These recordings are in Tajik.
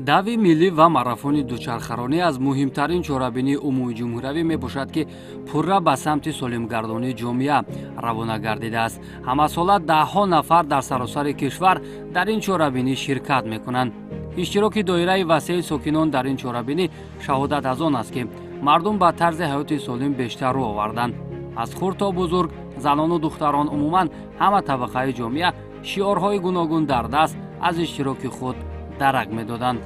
Дави миллӣ ва марафони дучархаронӣ аз муҳимтарин чорабинии умумиҷумҳуриявӣ мебошад, ки пурра ба самти солимгардонии ҷомеа равона гардидааст. Ҳамасола даҳҳо нафар дар саросари кишвар дар ин чорабинӣ ширкат мекунанд. Иштироки доираи васеи сокинон дар ин чорабинӣ шаҳодат аз он аст, ки мардум ба тарзи ҳаёти солим бештар рӯ оварданд. Аз хурд то бузург, занону духтарон, умуман ҳама табақаи ҷомеа шиорҳои гуногун дар даст аз иштироки худ дарак медоданд.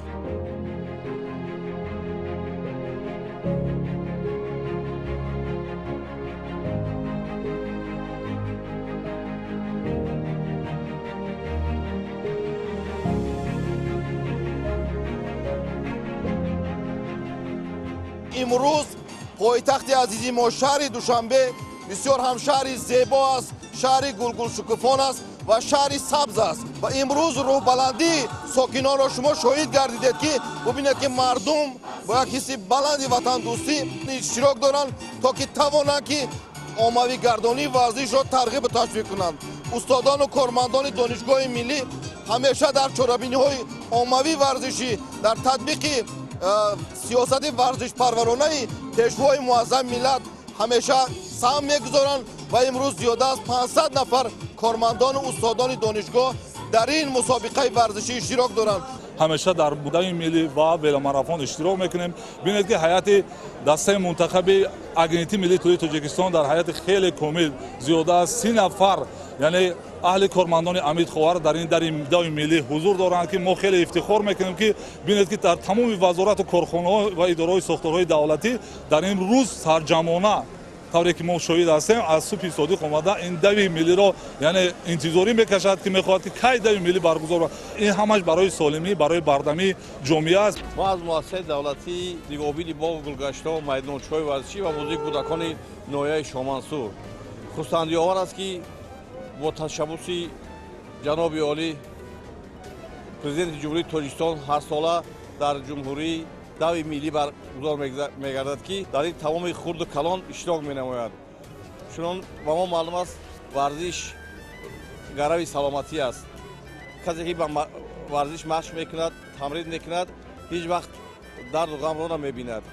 Имрӯз пойтахти азизи мо, шаҳри Душанбе, бисёр ҳам шаҳри зебо аст, шаҳри гулгулшукуфон аст ва шаҳри сабз аст. Ва имрӯз рӯҳбаландии сокинонро шумо шоҳид гардидед, ки бубинед, ки мардум бо як ҳисси баланди ватандӯстӣ иштирок доранд, то ки тавонанд, ки оммавигардонии варзишро тарғибу ташвиқ кунанд. Устодону кормандони Донишгоҳи миллӣ ҳамеша дар чорабиниҳои оммавии варзишӣ, дар татбиқи сиёсати варзишпарваронаи Пешвои муаззами миллат ҳамеша саҳм мегузоранд. Ва имрӯз зиёда аз 500 нафар кормандону устодони донишгоҳ дар ин мусобиқаи варзишӣ иштирок доранд. Ҳамеша дар дави миллӣ ва веломарафон иштирок мекунем. Бинед, ки ҳайати дастаи мунтахаби Агентии миллии тӯли Тоҷикистон дар ҳайати хеле комил, зиёда аз 30 нафар, яъне аҳли кормандони Амид Ховар, дар ин дари дави миллӣ ҳузур доранд, ки мо хеле ифтихор мекунем, ки бинед, ки дар тамоми вазорату корхонаҳо ва идораҳои сохторҳои давлатӣ дар ин рӯз сарҷамона, тавре ки мо шоҳид ҳастем, аз субҳи содиқ омада ин дави миллиро, яъне интизорӣ мекашад, ки мехоҳад, ки кай дави миллӣ баргузор. Ин ҳамаш барои солимӣ, барои бардамии ҷомеа аст. Мо аз муассисаи давлатии нигоҳубини боғу гулгаштҳо, майдончаҳои варзишӣ ва бозии кӯдакони ноҳияи Шомансур. Хурсандиовар аст, ки бо ташаббуси ҷаноби олӣ, Президенти Ҷумҳурии Тоҷикистон, ҳарсола дар ҷумҳурӣ дави миллӣ баргузор мегардад, ки дар ин тамоми хурду калон иштирок менамояд. Чунон ба мо маълум аст, варзиш гарави саломатӣ аст. Касе ки ба варзиш машқ мекунад, тамрин мекунад, ҳеҷ вақт дарду ғамро намебинад.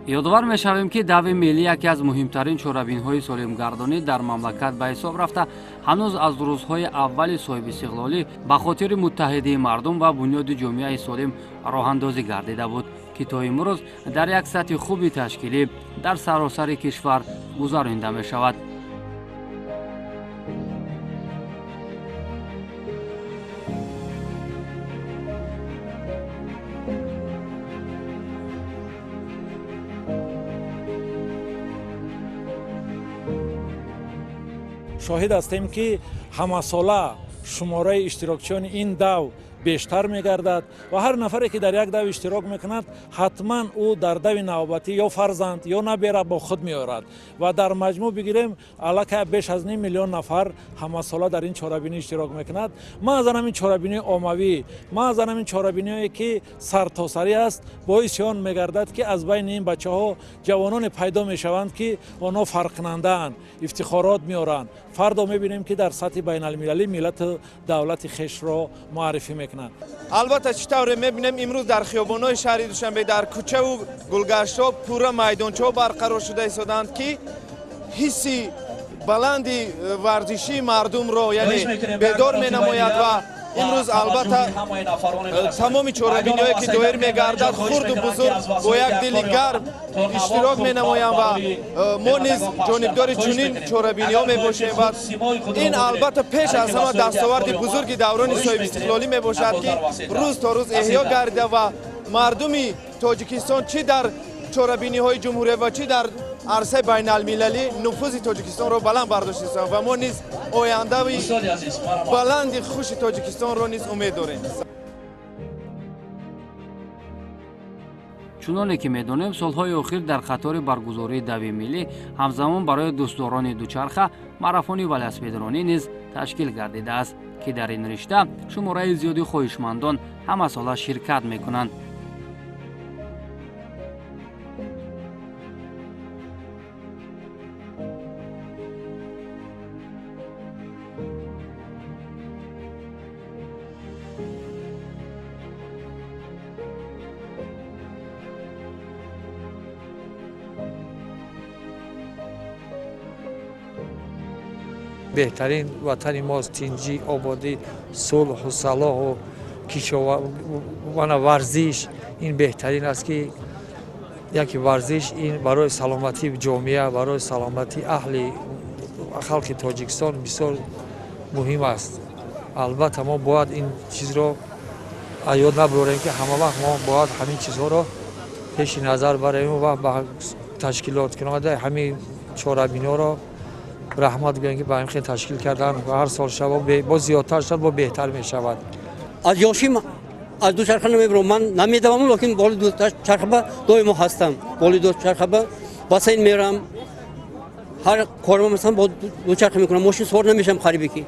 Ёдовар мешавем, ки дави миллӣ яке аз муҳимтарин чорабинҳои солимгардонӣ дар мамлакат ба ҳисоб рафта, ҳанӯз аз рӯзҳои аввали соҳибистиқлолӣ ба хотири муттаҳидии мардум ва бунёди ҷомеаи солим роҳандозӣ гардида буд, ки то имрӯз дар як сатҳи хуби ташкилӣ дар саросари кишвар гузаронида мешавад. Шоҳид ҳастем, ки ҳамасола шумораи иштирокчиёни ин дав бештар мегардад ва ҳар нафаре ки дар як дав иштирок мекунад, ҳатман ӯ дар дави навбатӣ ё фарзанд, ё набера бо худ меорад. Ва дар маҷмӯъ бигирем, аллакай беш аз ним миллион нафар ҳамасола дар ин чорабинӣ иштирок мекунад. Маъзан ҳамин чорабинии оммавӣ, маъзан ҳамин чорабиниҳое ки сартосарӣ аст, боиси он мегардад, ки аз байни ин бачаҳо ҷавононе пайдо мешаванд, ки онҳо фарқкунандаанд, ифтихорот меоранд. Фардо мебинем, ки дар сатҳи байналмилалӣ миллату давлати хешро муаррифӣ мекунанд. Албатта, чӣ тавре мебинем, имрӯз дар хиёбонҳои шаҳри Душанбе, дар кӯчаву гулгаштҳо пурра майдончаҳо барқарор шуда истодаанд, ки ҳисси баланди варзишии мардумро, яъне, бедор менамояд. Ва имрӯз, албатта, тамоми чорабиниҳое ки доир мегардад, хурду бузург бо як дили гарм иштирок менамоянд ва мо низ ҷонибдори чунин чорабиниҳо мебошем. Ва ин, албатта, пеш аз ҳама дастоварди бузурги даврони соҳибистиқлолӣ мебошад, ки рӯз то рӯз эҳё гардида ва мардуми Тоҷикистон чӣ дар чорабиниҳои ҷумҳурия ва чӣ дар арсаи байналмилалӣ нуфузи Тоҷикистонро баланд бардоштаистанд. Ва мо низ ояндаи баланди хуши Тоҷикистонро низ умед дорем. Чуноне ки медонем, солҳои охир дар қатори баргузории дави миллӣ ҳамзамон барои дӯстдорони дучарха марафони велосипедронӣ низ ташкил гардидааст, ки дар ин ришта шумораи зиёди хоҳишмандон ҳамасола ширкат мекунанд. Беҳтарин ватани мост, тинҷӣ, ободӣ, сулҳу салоҳу кишована варзиш ин беҳтарин аст, ки яке варзиш ин барои саломатии ҷомеа, барои саломатии аҳли халқи Тоҷикистон бисёр муҳим аст. Албатта, мо бояд ин чизро ёд набарем, ки ҳама вақт мо бояд ҳамин чизҳоро пеши назар барем ва ба ташкилоткунандаи ҳамин чорабиниҳоро раҳмат гӯем, ки ба ҳамин хел ташкил кардан ва ҳар сол шава боз зиёдтар шавад, бо беҳтар мешавад. Аз ёшим аз дучарха намебарам, ман намедавам, лекин боли дучарха доимо ҳастам, боли дучарха бассейн мерам, ҳар корма масалан бо дучарха мекунам, мошин савор намешам қарибе ки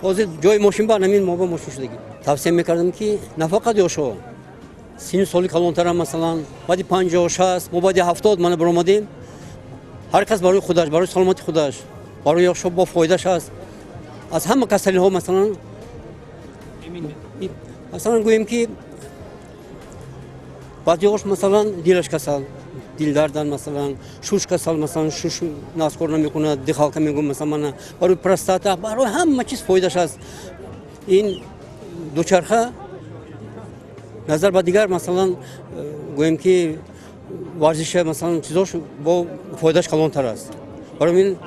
ҳозир ҷои мошин ба ҳамин мо ба мошин шудагӣ. Тавсия мекардам, ки на фақат ёшо, синну соли калонтарам, масалан баъди 50, 60, мо баъди 70 мана баромадем, ҳар кас барои худаш, барои саломати худаш, барои ёшо бо фоидаш аст. Аз ҳама касалиҳо масалан гӯем, ки баъзеҳош масалан дилаш касал, дилдардан, масалан шуш касал, масалан шуш наскор намекунад, дихалка мегӯм, масалан мана барои простата, барои ҳама чиз фоидаш аст. Ин дучарха назар ба дигар, масалан гӯем ки варзиша, масалан чизош бо фоидаш калонтар аст. Барои ин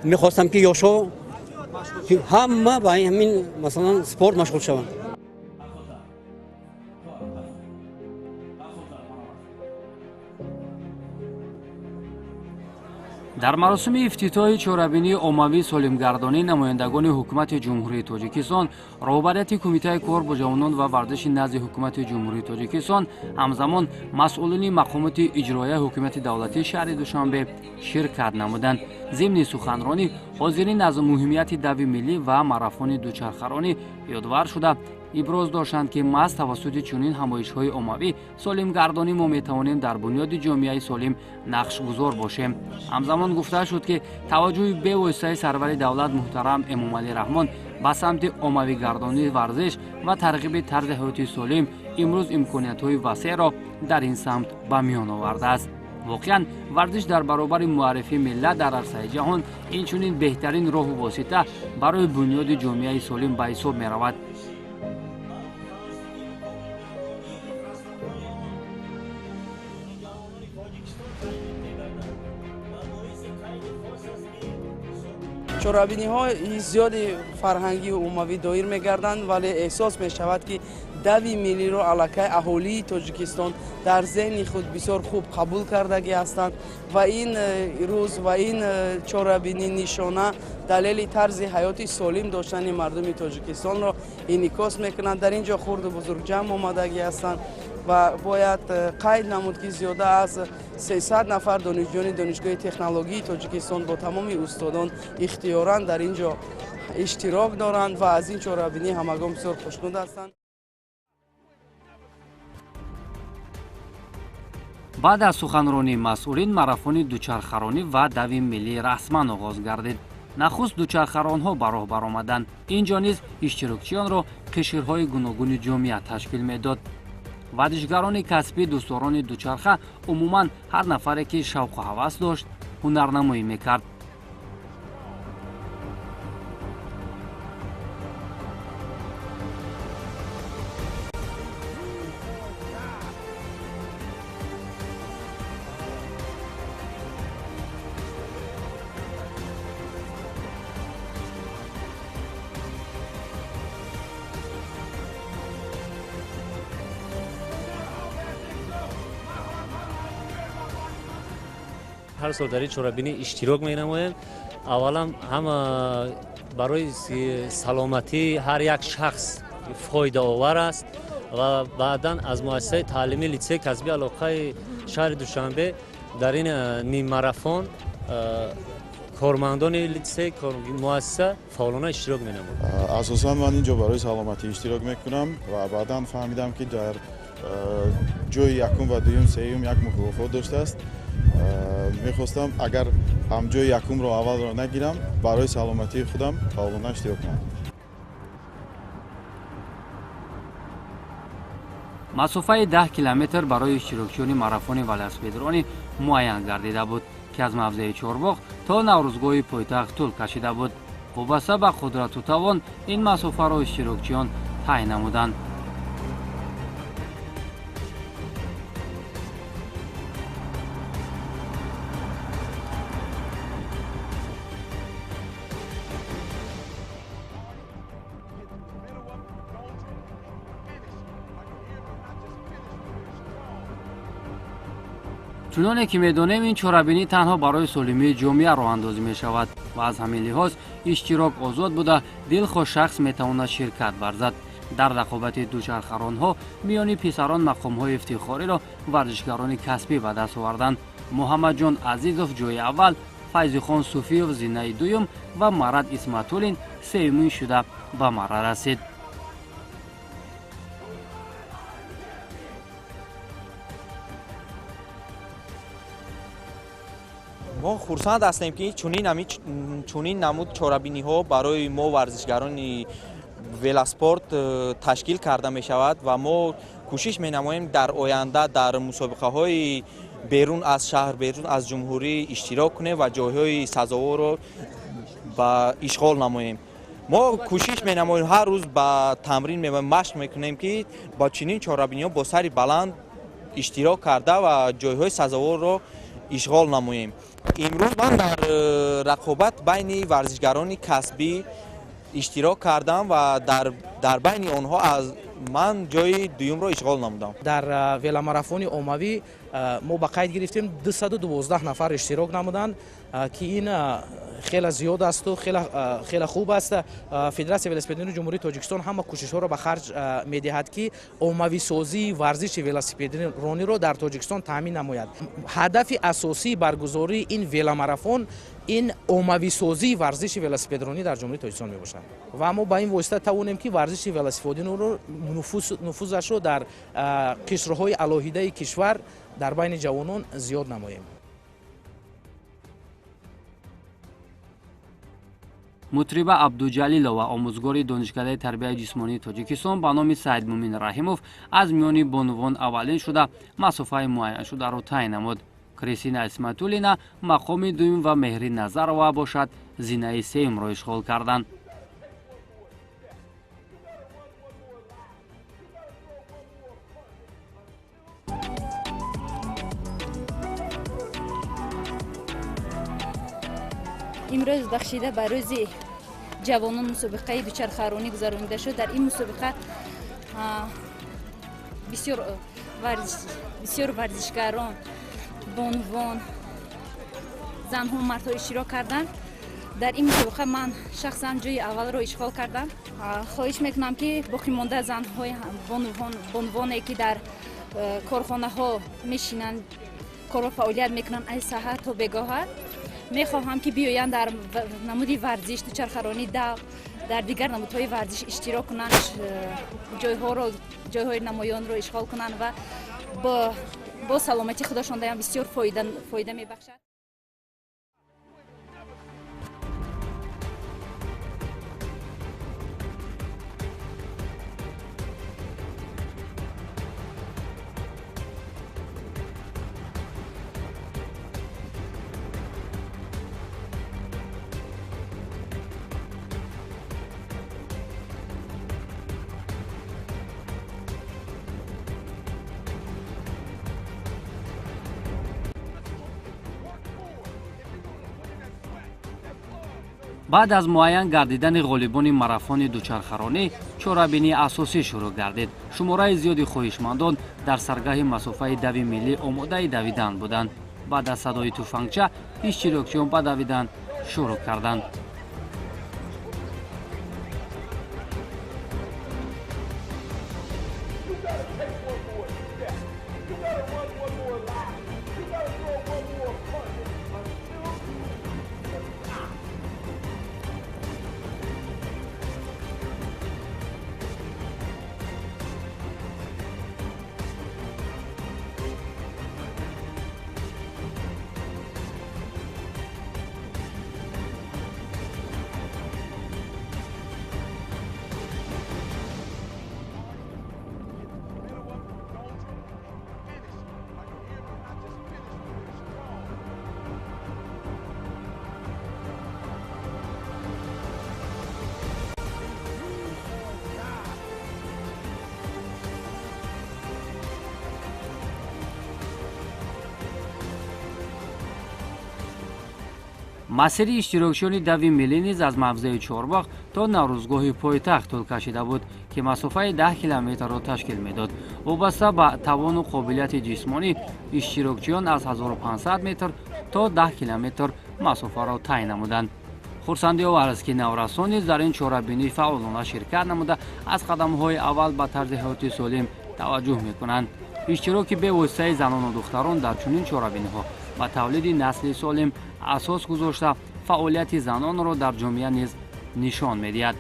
мехостам, ки ёшо ҳама ба ҳамин масалан спорт машғул шаванд. Дар маросими ифтитоҳи чорабинии оммавии солимгардонӣ намояндагони ҳукумати Ҷумҳурии Тоҷикистон, роҳбарияти Кумитаи кор бо ҷавонон ва варзиши назди ҳукумати Ҷумҳурии Тоҷикистон, ҳамзамон масъулини мақомоти иҷроияи ҳукумати давлатии шаҳри Душанбе ширкат намуданд. Зимни суханронӣ ҳозирин аз муҳимияти дави миллӣ ва марафони дучархаронӣ ёдвар шуда, иброз доштанд, ки маҳз тавассути чунин ҳамоишҳои оммавӣ солимгардонӣ мо метавонем дар бунёди ҷомеаи солим нақшгузор бошем. Ҳамзамон гуфта шуд, ки таваҷҷӯҳи бевоситаи сарвари давлат муҳтарам Эмомалӣ Раҳмон ба самти оммавигардонии варзиш ва тарғиби тарзи ҳаёти солим имрӯз имкониятҳои васеъро дар ин самт ба миён овардааст. Воқеан, варзиш дар баробари муаррифии миллат дар арсаи ҷаҳон инчунин беҳтарин роҳу восита барои бунёди ҷомеаи солим ба ҳисоб меравад. Чорабиниҳои зиёди фарҳангию уммавӣ доир мегарданд, вале эҳсос мешавад, ки дави миллиро аллакай аҳолии Тоҷикистон дар зеҳни худ бисёр хуб қабул кардагӣ ҳастанд ва ин рӯз ва ин чорабинӣ нишона далели тарзи ҳаёти солим доштани мардуми Тоҷикистонро инъикос мекунанд. Дар ин ҷо хурду бузург ҷамъ омадагӣ ҳастанд ва бояд қайд намуд, ки зиёда аз 300 нафар донишҷӯёни Донишгоҳи технологияи Тоҷикистон бо тамоми устодон ихтиёран дар ин ҷо иштирок доранд ва аз ин чорабинӣ ҳамагон бисёр хушнуд ҳастанд. Баъд аз суханронии масъулин марафони дучархаронӣ ва дави миллӣ расман оғоз гардид. Нахуст дучархаронҳо ба роҳ баромаданд. Ин ҷо низ иштирокчиёнро қишрҳои гуногуни ҷомеа ташкил медод. Варзишгарони касбӣ, дӯстдорони дучарха, умуман ҳар нафаре, ки шавқу ҳавас дошт, ҳунарнамоӣ мекард. Ҳар сол дар ин чорабинӣ иштирок менамоем. Аввалан ҳама барои саломатии ҳар як шахс фоидаовар аст ва баъдан аз муассисаи таълимии литсеи касбии алоқаи шаҳри Душанбе дар ин ниммарафон кормандони литсей муассиса фаъолона иштирок менамоянд. Асосан ман ин ҷо барои саломатӣ иштирок мекунам ва баъдан фаҳмидам, ки дар ҷои якум ва дуюм, сеюм як мукофот доштааст. Мехостам, агар ҳам ҷои якумро аввалро нагирам, барои саломатии худам фаъолона иштирок кунам. Масофаи 10 километр барои иштирокчиёни марафони велосипедронӣ муайян гардида буд. ки аз мавзеи Чорбоғ то Наврӯзгоҳи пойтахт тӯл кашида буд. Вобаста ба қудрату тавон ин масофаро иштирокчиён тай намуданд. Чуноне ки медонем, ин чорабинӣ танҳо барои солимии ҷомеа роҳандозӣ мешавад ва аз ҳамин лиҳоз иштирок озод буда, дилхоҳ шахс метавонад ширкат варзад. Дар рақобати дучархаронҳо миёни писарон мақомҳои ифтихориро варзишгарони касбӣ ба даст оварданд. Муҳаммадҷон Азизов ҷои аввал, Файзихон Суфиев зинаи дуюм ва Марат Исматуллин сеюмин шуда ба марра расид. Мо хурсанд ҳастем, ки чунин намуд чорабиниҳо барои мо варзишгарони велоспорт ташкил карда мешавад ва мо кӯшиш менамоем дар оянда дар мусобиқаҳои берун аз шаҳр, берун аз ҷумҳурӣ иштирок кунем ва ҷойҳои сазоворро ба ишғол намоем. Мо кӯшиш менамоем, ҳар рӯз ба тамрин машқ мекунем, ки ба чунин чорабиниҳо бо сари баланд иштирок карда ва ҷойҳои сазоворро ишғол намоем. Имрӯз ман дар рақобат байни варзишгарони касбӣ иштирок кардам ва дар байни онҳо аз ман ҷои дуюмро ишғол намудам. Дар веломарафони оммавӣ мо ба қайд гирифтем 212 нафар иштирок намуданд, ки ин хеле зиёд асту хеле хуб аст. Федератсияи велосипедрони Ҷумҳурии Тоҷикистон ҳама кӯшишҳоро ба харҷ медиҳад, ки оммависозии варзиши велосипедрониро дар Тоҷикистон таъмин намояд. Ҳадафи асосии баргузории ин веломарафон ин оммависозии варзиши велосипедронӣ дар Ҷумҳурии Тоҷикистон мебошад ва мо ба ин восита тавонем, ки варзиши велосипедрониро нуфузашро дар қишрҳои алоҳидаи кишвар дар байни ҷавонон зиёд намоем. Мутриба Абдуҷалилова, омӯзгори Донишкадаи тарбияи ҷисмонии Тоҷикистон ба номи Саидмумин Раҳимов, аз миёни бонувон аввалин шуда масофаи муайяншударо тай намуд. Кристина Исматуллина мақоми дуюм ва Меҳри Назарова бошад зинаи сеюмро ишғол карданд. Имрӯз бахшида ба рӯзи ҷавонон мусобиқаи дучархаронӣ гузаронида шуд. Дар ин мусобиқа бисёр варзишгарон, бонувон, занҳо, мардҳо иштирок карданд. Дар ин мусобиқа ман шахсан ҷои аввалро ишғол кардам. Хоҳиш мекунам, ки боқимонда занҳои бонувоне, ки дар корхонаҳо мешинанд, корро фаъолият мекунанд аз саҳар то бегоҳа, мехоҳам, ки биёянд дар намуди варзиш дучархаронӣ, дав, дар дигар намудҳои варзиш иштирок кунанд, ҷойҳои намоёнро ишғол кунанд ва бо саломатии худашон даям бисёр фоида мебахшад. Баъд аз муайян гардидани ғолибони марафони дучархаронӣ чорабинии асосӣ шурӯъ гардид. Шумораи зиёди хоҳишмандон дар саргаҳи масофаи дави миллӣ омодаи давидан буданд. Баъд аз садои туфангча иштирокчиён ба давидан шурӯъ карданд. Масири иштирокчиёни дави миллӣ низ аз мавзеи Чорбоғ то Наврӯзгоҳи пойтахт тӯл кашида буд, ки масофаи 10 километрро ташкил медод. Вобаста ба тавону қобилияти ҷисмонӣ иштирокчиён аз 1500 метр то 10 километр масофаро тай намуданд. Хурсандиовар аст, ки наврасон низ дар ин чорабинӣ фаъолона ширкат намуда, аз қадамҳои аввал ба тарзи ҳаёти солим таваҷҷӯҳ мекунанд. Иштироки бевоситаи занону духтарон дар чунин чорабиниҳо ба тавлиди насли солим асос гузошта, фаъолияти занонро дар ҷомеа низ нишон медиҳад.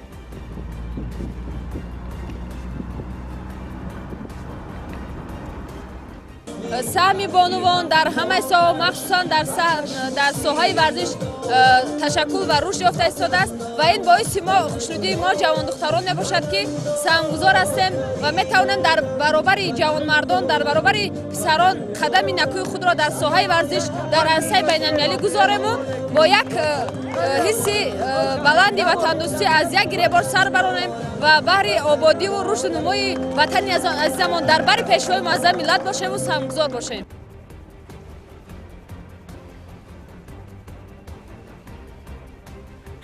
Саҳми бонувон дар ҳамаи соҳа, махсусан дар соҳаи варзиш ташаккул ва рушд ёфта истодааст ва ин боиси мо хушнудии мо ҷавондухтарон мебошад, ки саҳмгузор ҳастем ва метавонем дар баробари ҷавонмардон, дар баробари писарон қадами накӯи худро дар соҳаи варзиш дар арсаи байналмилалӣ гузорему бо як ҳисси баланди ватандӯстӣ аз як гиребор сар баронем ва баҳри ободиву рушду нумӯи ватани азизамон дар бари пешвои муаззами миллат бошему саҳмгузор бошем.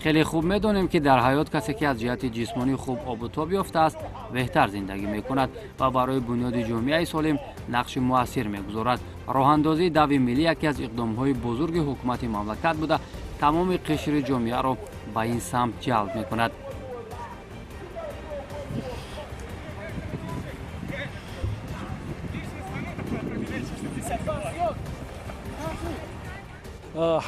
Хеле хуб медонем, ки дар ҳаёт касе, ки аз ҷиҳати ҷисмонӣ хуб обутоб ёфтааст, беҳтар зиндагӣ мекунад ва барои бунёди ҷомеаи солим нақши муассир мегузорад. Роҳандозии дави миллӣ яке аз иқдомҳои бузурги ҳукумати мамлакат буда, тамоми қишри ҷомеаро ба ин самт ҷалб мекунад.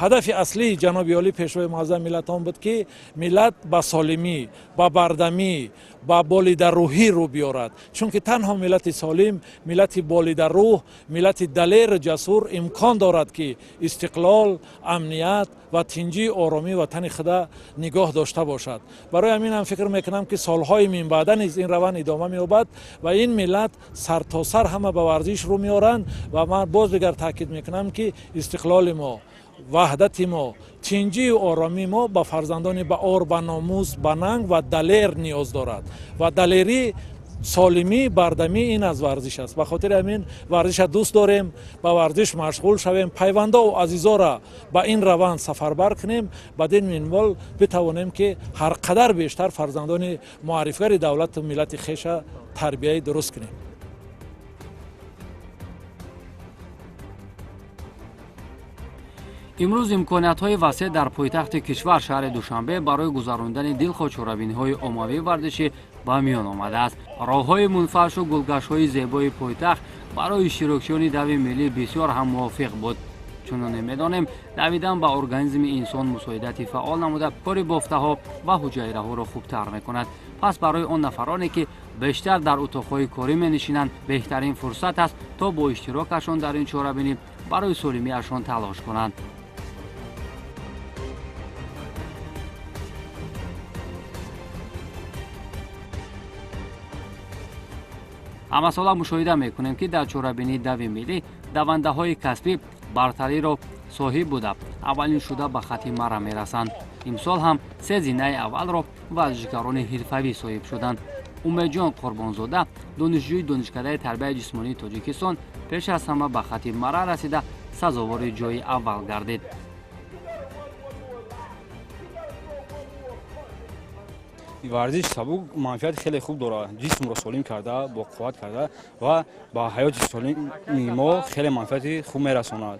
Ҳадафи аслии ҷаноби олӣ пешвои муаззами миллат он буд, ки миллат ба солимӣ, ба бардамӣ, ба болидарӯҳӣ рӯ биёрад, чунки танҳо миллати солим, миллати болидарӯҳ, миллати далеру ҷасур имкон дорад, ки истиқлол, амният ва тинҷии оромии ватани худа нигоҳ дошта бошад. Барои ҳамин ҳам фикр мекунам, ки солҳои минбаъда низ ин раванд идома меёбад ва ин миллат сартосар ҳама ба варзиш рӯ меоранд. Ва ман боз дигар таъкид мекунам, ки истиқлоли мо, ваҳдати мо, тинҷию оромии мо ба фарзандони баор, ба номус, ба нанг ва далер ниёз дорад ва далерӣ, солимӣ, бардамӣ ин аз варзиш аст. Ба хотири ҳамин варзиша дӯст дорем, ба варзиш машғул шавем, пайвандову азизора ба ин раванд сафарбар кунем, бад ин минвол битавонем, ки ҳар қадар бештар фарзандони муаррифгари давлату миллати хеша тарбияи дуруст кунем. Имрӯз имкониятҳои васеъ дар пойтахти кишвар, шаҳри Душанбе, барои гузарондани дилхоҳ чорабиниҳои оммавии варзишӣ ба миён омадааст. Роҳҳои мунфаршу гулгаштҳои зебои пойтахт барои иштирокчиёни дави миллӣ бисёр ҳам мувофиқ буд. Чуноне медонем, давидан ба организми инсон мусоидати фаъол намуда, кори бофтаҳо ва ҳуҷайраҳоро хубтар мекунад. Пас барои он нафароне, ки бештар дар утоқҳои корӣ менишинанд, беҳтарин фурсат аст, то бо иштирокашон дар ин чорабинӣ барои солимиашон талош кунанд. Ҳамасола мушоҳида мекунем, ки дар чорабинии дави миллӣ давандаҳои касбӣ бартариро соҳиб буда, аввалин шуда ба хати мара мерасанд. Имсол ҳам се зинаи аввалро варзишгарони ҳирфавӣ соҳиб шуданд. Умедҷон Қурбонзода, донишҷӯи Донишкадаи тарбияи ҷисмонии Тоҷикистон, пеш аз ҳама ба хати мара расида, сазовори ҷои аввал гардид. Варзиш сабук манфиати хеле хуб дорад, ҷисмро солим карда, бо қувват карда ва ба ҳаёти солими мо хеле манфиати хуб мерасонад.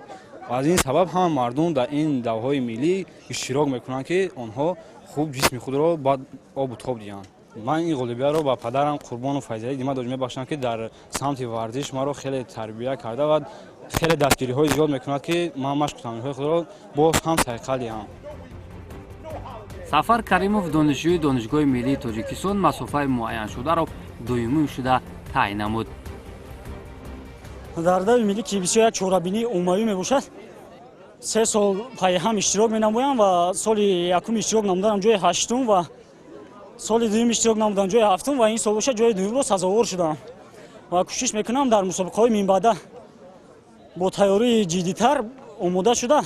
Аз ин сабаб ҳама мардум дар ин давҳои миллӣ иштирок мекунанд, ки онҳо хуб ҷисми худро баъд обу тоб диҳанд. Ман ин ғолибиятро ба падарам Қурбону Файзалӣ Димадович мебахшам, ки дар самти варзиш маро хеле тарбия карда ва хеле дастгириҳои зиёд мекунад, ки ман машқу тамринҳои худро боз ҳам сайқал диҳам. Сафар Каримов, донишҷӯи Донишгоҳи миллии Тоҷикистон, масофаи муайяншударо дуюмин шуда тай намуд. Дар дави миллӣ, ки бисёр як чорабинии умумавӣ мебошад, 3 сол пайҳам иштирок менамоям ва соли якум иштирок намуданам ҷои ҳаштум ва соли дуюм иштирок намудам ҷои ҳафтум ва ин сол бошад ҷои дуюмро сазовор шудам ва кӯшиш мекунам дар мусобиқаҳои минбаъда бо тайёрии ҷиддитар омода шуда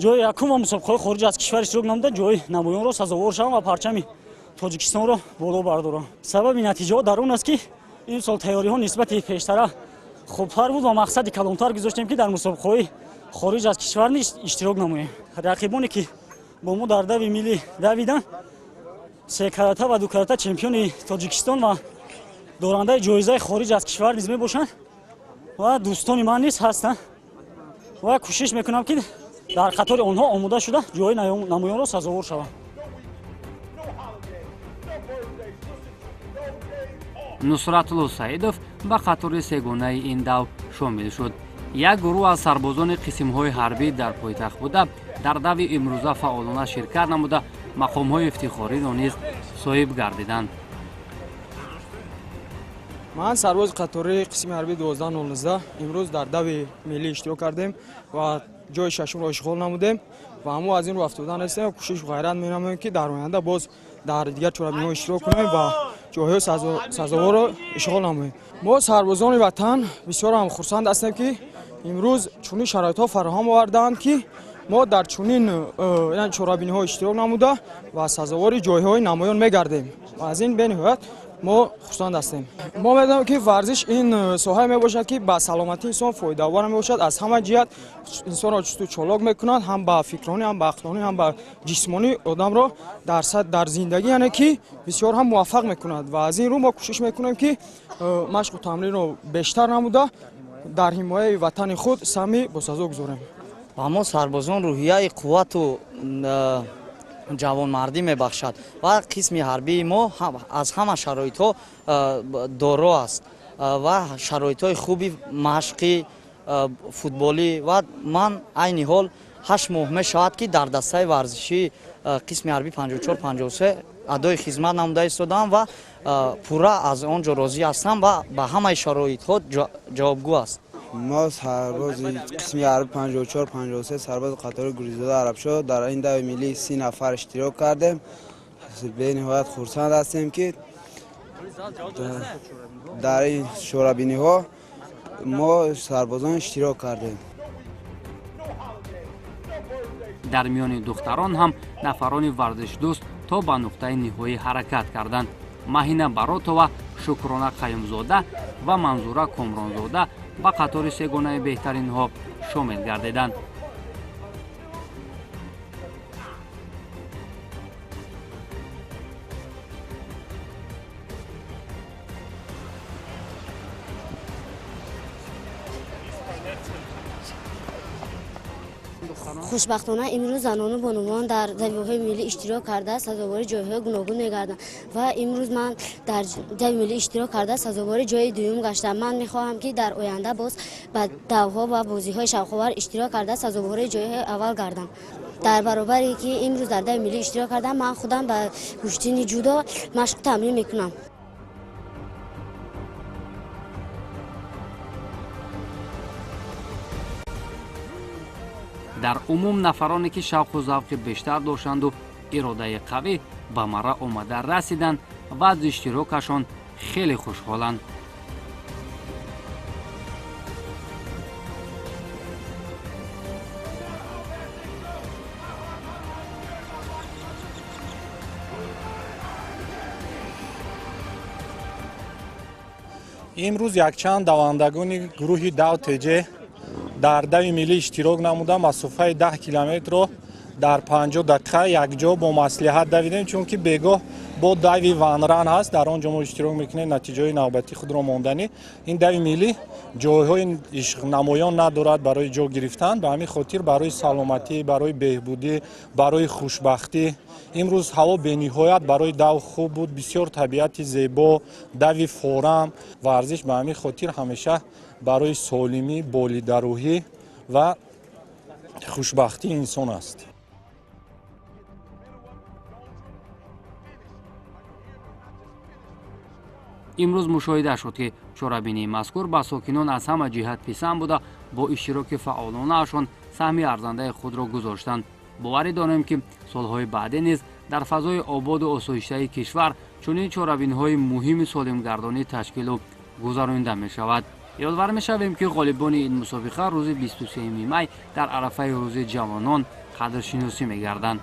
ҷои якум ва мусобиқаҳои хориҷ аз кишвар иштирок намуда ҷои намоёнро сазовор шавам ва парчами Тоҷикистонро боло бардорам. Сабаби натиҷаҳо дар он аст, ки ин сол тайёриҳо нисбати пештара хубтар буд ва мақсади калонтар гузоштем, ки дар мусобиқаҳои хориҷ аз кишвар низ иштирок намоем. Рақибоне, ки Бо мо дар дави миллӣ давиданд, се карата ва ду карата чемпиони Тоҷикистон ва дорандаи ҷоизаи хориҷ аз кишвар низ мебошанд ва дӯстони ман низ ҳастанд ва кӯшиш мекунам, ки дар қатори онҳо омода шуда ҷои намоёнро сазовор шавам. Нусратулло Саидов ба қатори сегонаи ин дав шомил шуд. Як гурӯҳ аз сарбозони қисмҳои ҳарбӣ дар пойтахт буда, дар дави имрӯза фаъолона ширкат намуда, мақомҳои ифтихориро низ соҳиб гардиданд. Ман сарбози қатори қисми ҳарбии 1219 имрӯз дар дави миллӣ иштирок кардем ва ҷои шашумро ишғол намудем ва мо аз ин рӯ афтода нестем, кӯшишу ғайрат менамоем, ки дар оянда боз дар дигар чорабиниҳо иштирок кунем ва ҷойҳои сазоворро ишғол намоем. Мо сарбозони ватан бисёр ҳам хурсанд ҳастем, ки имрӯз чунин шароитҳо фароҳам овардаанд, ки мо дар чунин чорабиниҳо иштирок намуда ва сазовори ҷойҳои намоён мегардем ва аз ин бениҳоят мо хурсанд ҳастем. Мо медонем, ки варзиш ин соҳае мебошад, ки ба саломатии инсон фоидаовар мебошад, аз ҳама ҷиҳат инсонро чусту чолок мекунад, ҳам ба фикронӣ, ҳам ба ақлонӣ, ҳам ба ҷисмонӣ одамро дар зиндагӣ, яъне ки бисёр ҳам муваффақ мекунад ва аз ин рӯ мо кӯшиш мекунем, ки машқу тамринро бештар намуда дар ҳимояи ватани худ саҳми босазо гузорем. Ба мо сарбозон рӯҳияи қуввату ҷавонмардӣ мебахшад ва қисми ҳарбии мо аз ҳама шароитҳо доро аст ва шароитҳои хуби машқи футболӣ ва ман айни ҳол 8 моҳ мешавад, ки дар дастаи варзишии қисми ҳарбӣ 5453 адои хизмат намуда истодаам ва пурра аз он ҷо розӣ ҳастам ва ба ҳамаи шароитҳо ҷавобгӯ аст. Мо сарбози қисми ҳарбӣ 5453 сарбози қатори Гуризода Арабшоҳ дар ин дави миллӣ 30 нафар иштирок кардем. Бениҳоят хурсанд ҳастем, ки дар ин чорабиниҳо мо сарбозон иштирок кардем. Дар миёни духтарон ҳам нафарони варзишдӯст то ба нуқтаи ниҳоӣ ҳаракат карданд. Маҳина Баротова, Шукрона Қаюмзода ва Манзура Комронзода ба қатори сегонаи беҳтаринҳо шомил гардиданд. Хушбахтона имрӯз занону бонувон дар давиҳои миллӣ иштирок карда сазовори ҷойҳои гуногун мегарданд ва имрӯз ман дар дави миллӣ иштирок карда сазовори ҷои дуюм гаштам. Ман мехоҳам, ки дар оянда боз ба давҳо ва бозиҳои шавқовар иштирок карда сазовори ҷойҳои аввал гардам. Дар баробаре ки имрӯз дар дави миллӣ иштирок кардам, ман худам ба гӯштини ҷудо машқу тамрин мекунам. Дар умум нафароне ки шавқу завқи бештар доштанду иродаи қавӣ ба марра омада расиданд ва аз иштирокашон хеле хушҳоланд. Имрӯз якчанд давандагони гурӯҳи дав ТЖ дар дави миллӣ иштирок намуда масофаи 10 километрро дар 50 дақиқа якҷо бо маслиҳат давидем, чунки бегоҳ бо дави ванран ҳаст, дар он ҷо мо иштирок мекунем, натиҷаҳои навбатии худро монданӣ. Ин дави миллӣ ҷойҳои намоён надорад барои ҷо гирифтан, ба ҳамин хотир барои саломатӣ, барои беҳбудӣ, барои хушбахтӣ. Имрӯз ҳаво бениҳоят барои дав хуб буд, бисёр табиати зебо, дави форам. Варзиш ба ҳамин хотир ҳамеша барои солимӣ, болидарӯҳӣ ва хушбахтии инсон аст. Имрӯз мушоҳида шуд, ки чорабинии мазкур ба сокинон аз ҳама ҷиҳат писанд буда, бо иштироки фаъолонаашон саҳми арзандаи худро гузоштанд. Боварӣ дорем, ки солҳои баъдӣ низ дар фазои ободу осоиштаи кишвар чунин чорабиниҳои муҳими солимгардонӣ ташкилу гузаронида мешавад. Ёдвар мешавем, ки ғолибони ин мусобиқа рӯзи 23 май дар арафаи рӯзи ҷавонон қадршиносӣ мегарданд.